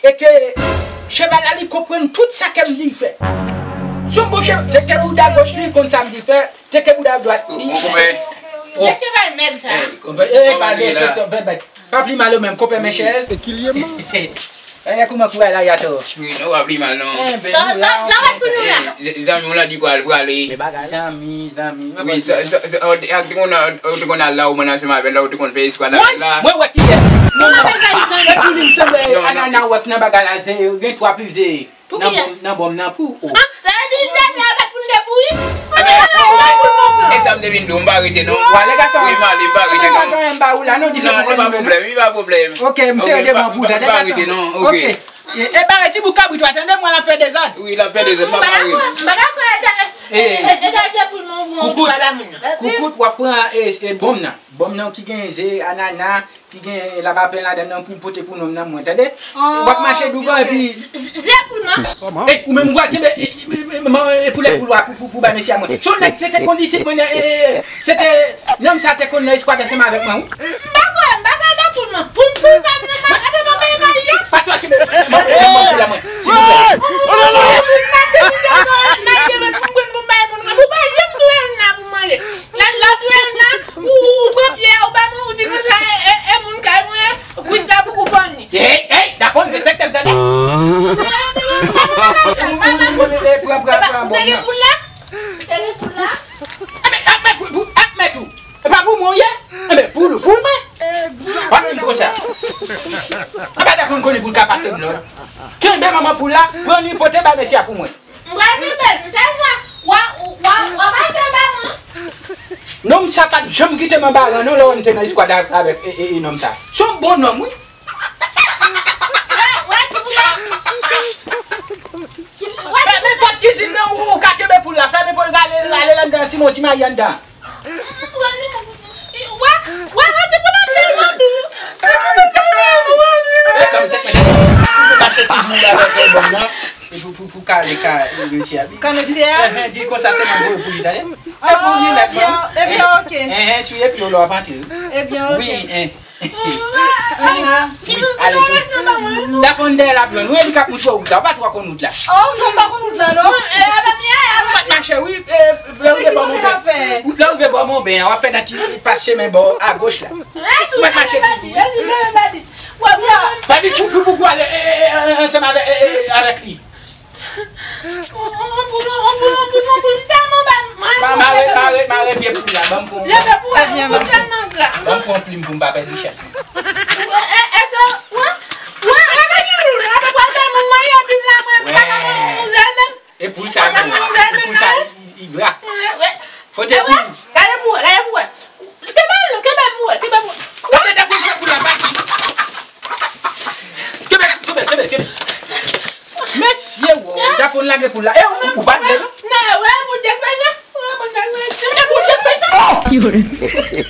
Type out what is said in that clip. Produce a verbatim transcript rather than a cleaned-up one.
e ke cheval la li konprann tout sa ke m di l fè. Si yon bon cheval, teke bouda goch li, li konn sa m di l fè, teke bouda dwat li. Mon konpè. Se cheval mèg sa. Konpè, e pa derespekte, bèbèt. Pa pli mal ou menm, konpè men chèz. E kilye man. E kouman kouray la, Yato? Wi, non, pa pli mal non. Sa sa sa wè pou nou la. Zanmi w la di pral prale. Zanmi, zanmi. Wi, sa sa sa ou te konn ou te konn al la ou mwen ansanm avè l la ou te konn fè eskwad avè l la. Mwen wè kiyès. Non, non. E pou li m sanble anana wè k nan bagay la, se gen twa pil se. Nan bòm nan pou ou. Sa vle di se se avèk pou n te bouri. E sa m te vin di w, m pa rete non. Wale gason. Wi, m ale, m pa rete non. Mwen pa gen anyen m ba ou la non, di fè Non, non, pa pwoblèm, wi, pa pwoblem. Ok, m sere devan pou ou, tande gason. Non, ok. E bare ti bout kabrit ou a tande mwen l ap fè dezòd. Wi, l ap fè dezòd, m pa pare. M pa dakò e gaze pou l mwen ou mwen ou pa ba moun nan. Koukout, w ap pran e, e bòm nan. Bòm nan ki gen ze, anana, ki gen labapen ladan nan pou pote pou nonm nan mwen, tande? W ap mache douvan epi. Ze pou l mwen. Ey, ou menm ou pral kenbe e, e, e, e, e poulèt pou lwa pou, pou, pou bay mesye a mwen. Se yon nèg se te konn isit mwen, e, e, e, se te nonm sa te konn nan eskwad ansanm avèk mwen, wi. M pa kwè, m pa kwè nan pou l mwen. Pou l pou l pa m nan, pa gade mwen peye mari a. Pase w a kenbe mwen, mwen, mwen, mwen, pou la mwen. Silvouplè. Lè lòt youn nan, ou, ou pran pye a, ou ba mwen, ou di konsa, e, e, e moun kay mwen, kwis la pou ou pann li. Ey, ey, dakò, respekte m, tande. Pran, pran, pran, pran. Te gen poul la? Te gen poul la? Enben, ak mèt ou, ak mèt ou. E pa pou mwen ou ye? Enben, poul ou, poul mwen. W ap di m konsa. Anba dakò m konnen pou l ka pase m lòd. Kenbe manman poul la, pran li, pote bay mesye a pou mwen. M pral kenbe l, se sa. W a, w a, w a pase ba mwen. Nonm sa pa t janm kite m anba ran non, lè w te nan eskwad avèk e, e, e nonm sa. Se yon bon nonm, wi. Fèmen pòt kizin nan, ou, ou ka kenbe poul la. Fèmen pòt, rale, rale l anndan, sinon w ti mayi anndan. Pou kale ka mesye a. Ka mesye a? Di konsa se mwen voye pou li, tande. E pou li nèt non. Ebyen, ok. Enhen, swiye pye w lè w ap antre. Ebyen, ok. Wi, en. Wi, ale tou. Dakò, m dèyè l ap jwenn ou, e li k ap moutre w wout la. Ou pa twò konn wout la, non? Oh, non, m pa konn wout la, non. Ou pa t mache, wi, lè w rive bò Monben. Lè w rive bò Monben an, w ap fè nan ti pas chemen bò agoch la. Ou mèt mache tou. Fè li pou, pou, pou, pou ale ansanm avèk, avèk li. Mare, mare, mare pye poul la, ban m pran. Ban m pran plim pou m pa pèdi chès mwen. E poul sa bon, e poul sa li gra. Kote poul? Gade pou wè, gade pou wè. Kenbe l, kenbe pou wè, kenbe pou wè. Kenbe, kenbe, kenbe pou la, pa. Kenbe, kenbe, kenbe, kenbe. Mesye, wo, Japon lage pou la. E, ou, ou pa vle, non? Nan, wè, moun te fè sa. Wè, moun te fè sa. E, moun te fè sa.